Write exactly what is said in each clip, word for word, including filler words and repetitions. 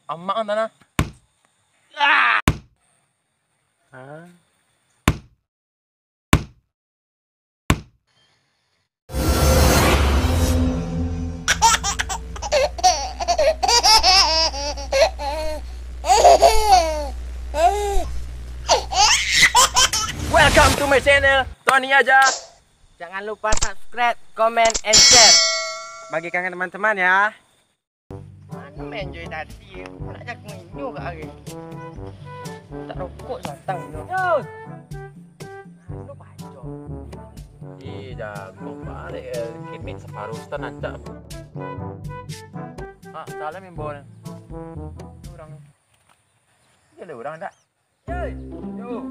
Amak ang tanah. Welcome to my channel, Tony aja. Jangan lupa subscribe, comment, and share. Bagikan ke teman-teman ya. Mano main joy tadi? Nak jago inyo ka hari. Tak rokok satang inyo. Yo. Anu pajo. Ih, jago balik, eh. Kini separuh setan ancak. Ah, salah membawa ni. Urang ni. Dia ada urang tak? Yoi, yo.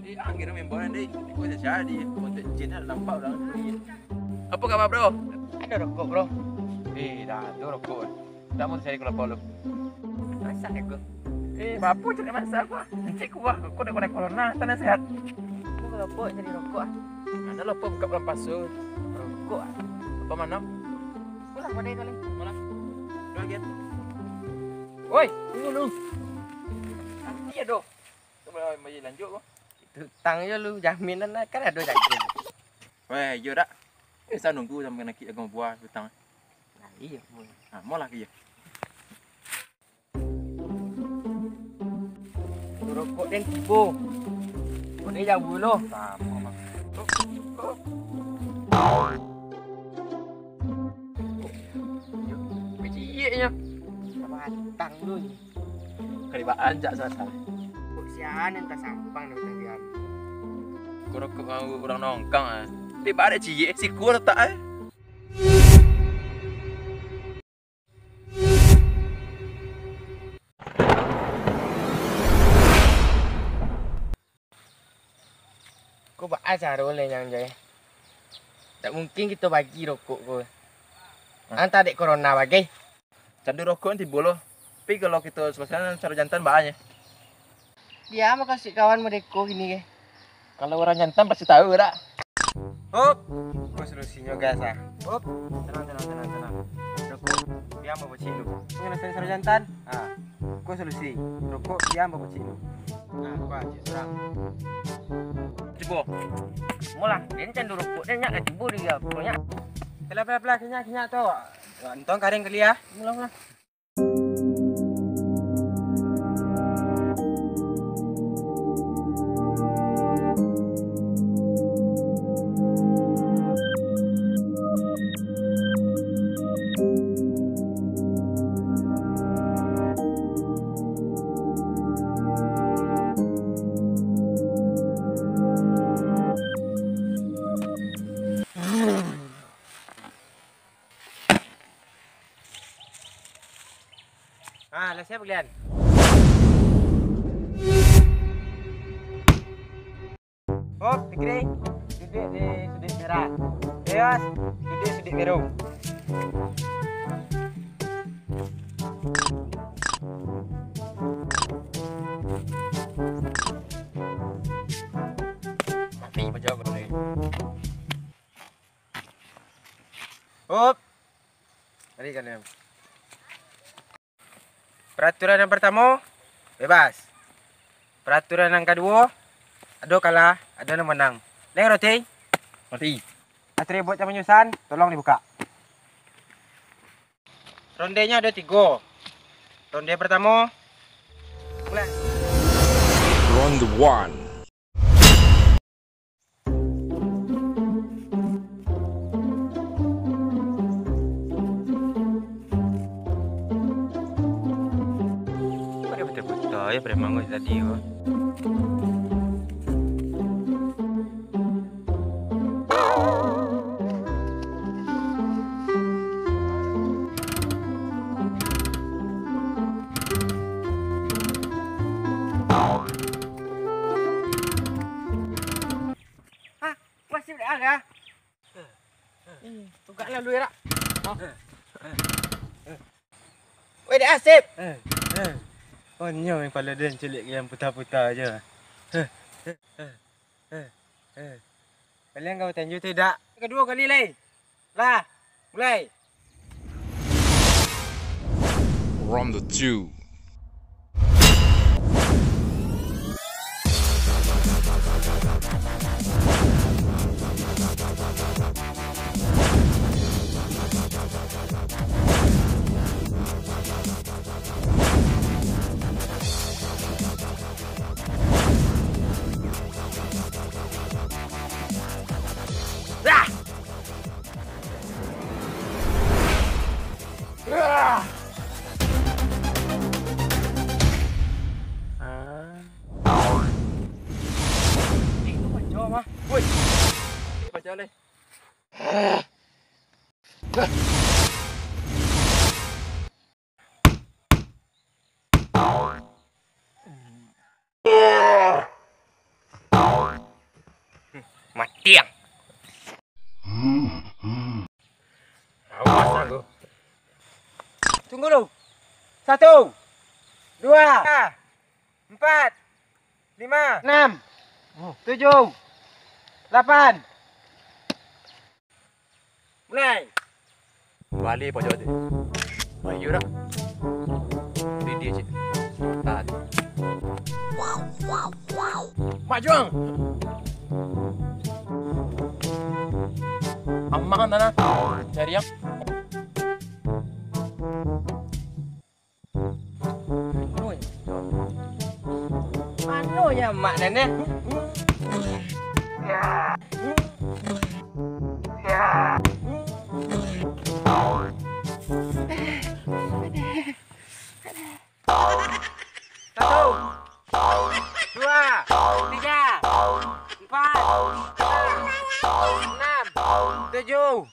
Eh, ang kiro membawa ni, deh. Kau sia di konten jin lah, nampak urang tu. Apa khabar, bro? Ada rokok, bro. Eh, dah, tu rokok. Dah mau cari kelapa lu. Masak aku. Eh, apa cari masak aku? Encik kuah, aku dah kena corona, tanah sehat. Aku rokok, cari rokok ah. Mana lupa buka bulan puasa. Rokok ah. Apa mana? Pulang pada itu ni. Pulang. Dua lagi. Woi, tunggu lu. Nanti ya, doh. Kau boleh bayar lanjut, kau. Itu utang je lu, jaminan lah, kan ada jago. Weh, iyo dak? Eh, sa nunggu sampai kena kik jago buah utang. Nah, iyo, boy. Nah, mau lah kik. Rokok den tibo. Kau ni jauh lo. Sama, Bang. Keciknyo. Batang tu ni. Kalibaan jak sasa. Kok sian entah sampang dah tadi. Kok rokok urang nongkang ah. Di barek ciek, siku letak eh. Ko baa caro lai nyo, Jai? Dak mungkin kito bagi rokok ko. Hah? Antah dek corona bagai. Candu rokok tibo lo. Tapi kalau kito selesaikan saro jantan baa nyo? Dia mukasuik kawan modeko kini ke? Kalau urang jantan pasti tahu dak? Hop, ko solusinyo gas ah. Hop, tenang, tenang, tenang, tenang. Rokok, diam babacik dulu. Penyelesaian saro jantan. Ah, ko solusi. Rokok, diam babacik dulu. Nah, ko aja surang. Cubo. Molah, den candu rokok, den nyak cubo dia, pokoknya. Pelah, pelah, pelah, kinyak, kinyak tu. Entong karing kali ah. Molah, molah. Ah, lah siap kalian? Hop, Fikri, duduk di suduik merah. Yos, duduk suduik biru. Mati bajawab dulu ni. Hop. Tadi kan, Lem. Peraturan yang pertamo, bebas. Peraturan yang kaduo, ado kalah, ado nan menang. Leng roti. Roti. Atribut yang menyusun, tolong dibuka. Rondenya ado tigo. Ronde pertamo, mulai. Round one. Pada buta-buta ya preman ko tadi ko. Hah? Masih dak arah? Tugak lalu, Irak. Weh, dek Asep. Oh, nyo yang pala den cilik yang puta-puta aja. Kalian kau tanju tu dak? Kedua kali lai. Lah, mulai. Round the two. Mati ang. Awas aku. Tunggu dulu. Satu, dua, empat, lima, enam, tujuh, delapan. Mulai. Bali pojok tu. Bayu dah. Didi cik. Tadi. Mak juang. Aman tanah. Cari yang. Mano ya mak nenek? Satu, dua, tiga, empat, lima, enam, tujuh,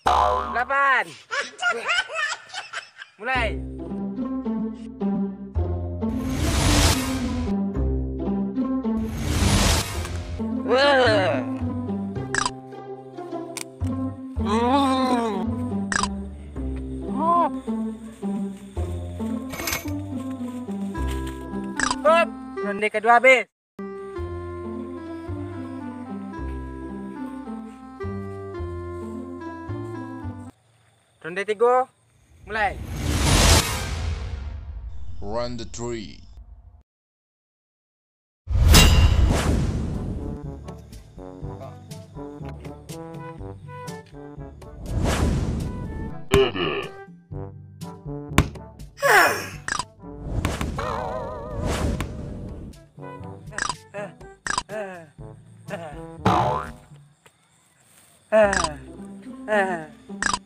delapan. Mulai. Hop. Ronde kedua habis. Ronde tigo, mulai. Round three.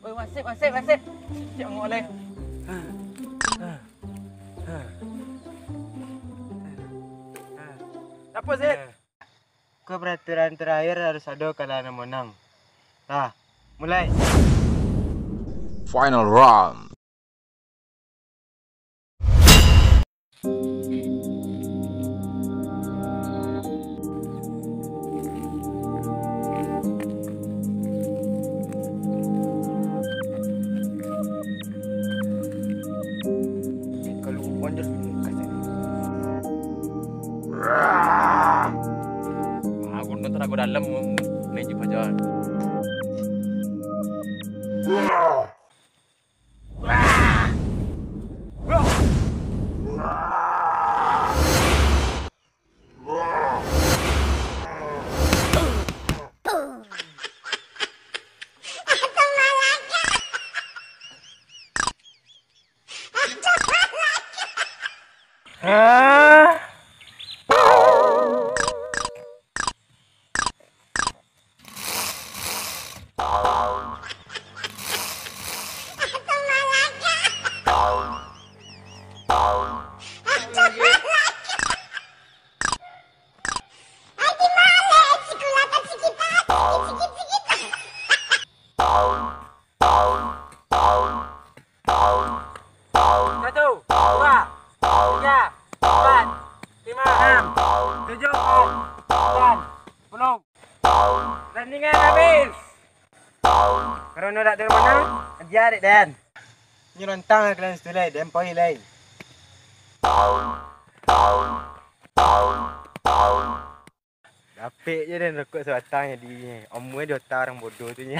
Oi, wasip, wasip, wasip. Cik angok lai. Apo, Zid? Ko peraturan terakhir harus ado kalah nan menang. Lah, mulai. Final round. Kalau wonder kasih. Ah, gondok tu lagu dalam, main je pajan. Satu, dua, tiga, empat, lima, enam, tujuh, delapan, sembilan, sepuluh. Pertandingan habis. Karano dak ado manang, aja dek den. Nyo rantang lah kalian situ lai, den pai lai. Dapek je den rokok sabatang jadi. Amuah di otak urang bodoh tu nyo.